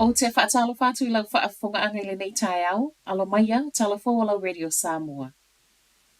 Ou te faatalofa atu i lau faafofogaaga i lenei taeao, alo maia, tala fou o lau Radio Samoa.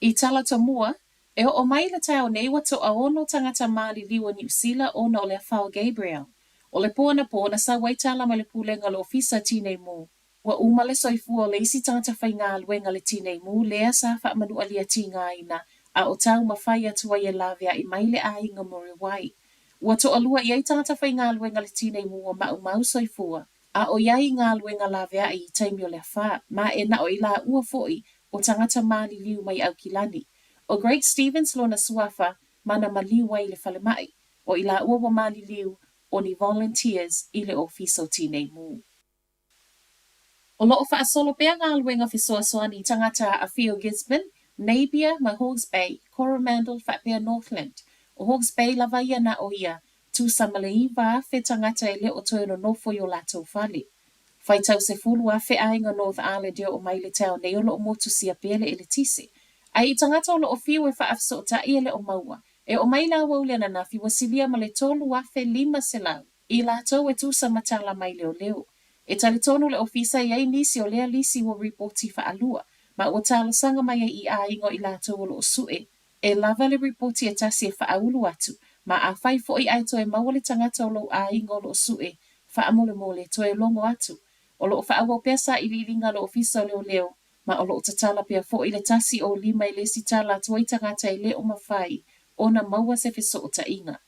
I tala tomua, e oo mai i le taeao nei ua toaono tagata maliliu o Niu Sila ona o le afa o Gabrielle. O le po anapo na sau ai tala mai le Pulega o le Ofisa Tinei Mu. Ua uma le soifua o le isi tagata faigaluega le Tinei Mu lea sa faamanualia tigaina a o taumafai atu ai e laveai mai le aiga Muriwai. Ua toalua i ai tagata faigaluega le Tinei Mu ua maumau soifua a o i ai i galuega laveai i taimi o le afa, ma e na o i laua foi o tagata maliliu mai Aukilani. ʻO Greg Stevens lona suafa ma na maliu ai i le falemai. O i laua ua maliliu, o ni volunteers i le Ofisa o Tinei Mu. O lo o faasolo pea galuega fesoasoani i tagata aafia o Gisborne, Napier ma Hawke's Bay, Coromandel faapea Northland. O Hawke's Bay lava ia na o ia, tusa ma le 9,000 tagata e le o toe nonofo i o latou fale. Faitau 10,000 aiga North Island e oo mai i le taeao nei o lo o motusia pea le eletise. A i tagata o lo o fiu e faafesootai e le o maua, e oo mai i le aoauli ananafi ua silia ma le 3,500. I latou e tusa ma tala mai leoleo. E talitonu le ofisa e i ai nisi o lea lisi ua ripoti faalua, ma ua talosaga mai ai i aiga o i latou o lo o suʻe. E lava le ripoti e tasi e faaulu atu, ma afai foi ae toe maua le tagata o lou aiga o lo o suʻe, faamolemole, toe logo atu. O lo o faaauau pea sailiiliga a le Ofisa o Leoleo, ma o lo o tatala pea foi le tasi o lima e lesitala atu ai tagata e le o mafai ona maua se fesootaiga.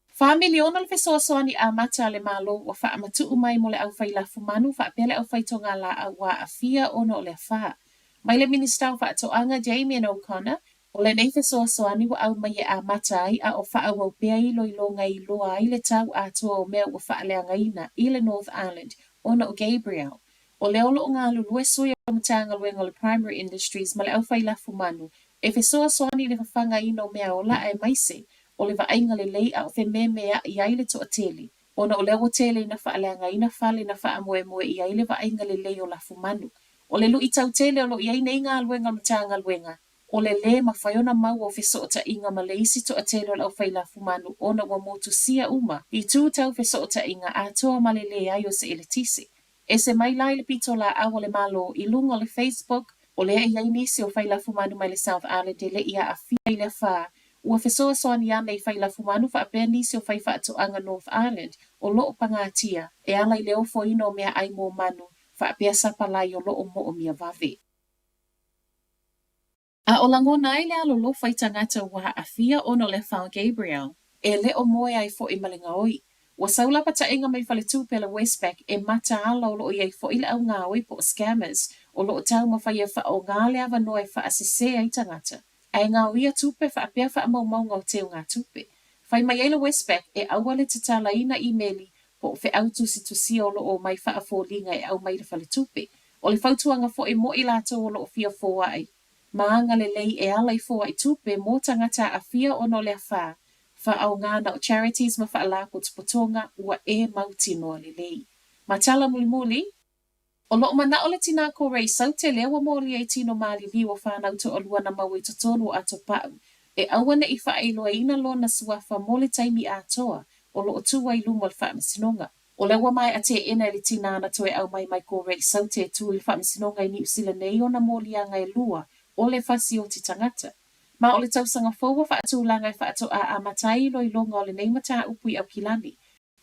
Fa miliona le fesoasoani amata a le Malo ua faamatuu mai mo le aufai lafumanu faapea le aufai togalaau ua aafia ona o le afa. Mai le Minisita o Faatoaga Damien O'Connor, o lenei fesoasoani ua aumai e amata ai a o faaauau pea iloiloga e iloa ai le tau atoa o mea ua faaleagaina i le North Island ona o Gabrielle. O lea o lo o galulue sui o Matagaluega o le Primary Industries ma le aufai lafumanu e fesoasoani i le fafagaina o meaola aemaise o le vaaiga lelei a o fememeaʻi ai le toatele, ona o lea ua tele ina faaleagaina fale na faamoemoe i ai le vaaiga lelei o lafumanu. O le luitau tele o lo o i ai nei galuega o le Matagaluega, o le lē mafai ona maua o fesootaiga ma le isi toatele o le aufai lafumanu ona ua motusia uma itu tau fesootaiga atoa ma le leai o se eletise. Ese mai la i le pitolaau a le Malo i luga o le Facebook, o lea e i ai nisi o fai lafumanu mai le South Island e le i aafia i le afa, ua fesoasoani ane i fai lafumanu faapea nisi o fai faatoaga North Island o lo o pagatia e ala i le ofoina o meaai mo manu faapea sapalai o lo o moomia vave. A o lagona ai le alolofa i tagata ua aafia ona o le afa o Gabrielle, e le o moe ai foi ma le gaoi. Ua sau lapataiga mai faletupe a le Westpac e mataala o lo o i ai foi le au gaoi po o scammers o lo o taumafai e faaaoga le avanoa e faasese ai tagata ae gaoia tupe faapea faamaumauga o teugatupe. Fai mai ai le Westpac e aua le tatalaina imeli po o feau tusitusia o lo o omai faafoliga e aumai i le faletupe. O le fautuaga foi mo i latou o lo o fia foai ma agalelei e ala i foai tupe mo tagata aafia ona o le afa, faaaoga na o charities ma faalapotopotoga ua e mautinoa lelei. Ma tala mulimuli, o lo o manao le tinā Korei Saute lea ua molia i tino maliliu o whanau toalua na maua i totonu o Atopaʻu, e auaneʻi faailoaina lona suafa mo le taimi atoa o lo o tū ai luma o le Faamasinoga. O lea ua maea teena e le tinā na toe aumai mai Korei Saute e tū i le Faamasinoga i Niu Sila nei ona moliaga e lua o le fasioti tagata. Ma o le tausaga fou ua faatulaga e faatoa amata ai iloiloga o lenei mataupu i Aukilani.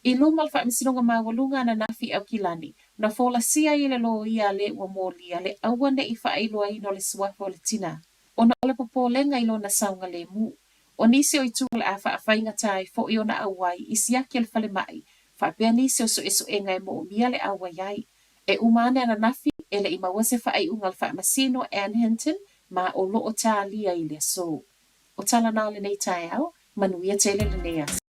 I luma o le Faamasinoga Maualuga ananafi i Aukilani, na folasia ai e le loia le ua molia le auaneʻi faailoaina o le suafa o le tinā, ona o le popolega i lona saogalemu. O nisi o itu o le a faafaigata ai foi ona auai i siaki a le falemai, faapea nisi o suesuega e moomia le auai ai. E uma ane ananafi, e le i maua se faaiuga a le Faamasino Ann Hinton ma o lo o talia i le aso. O tala na o lenei taeao, manuia tele lenei aso.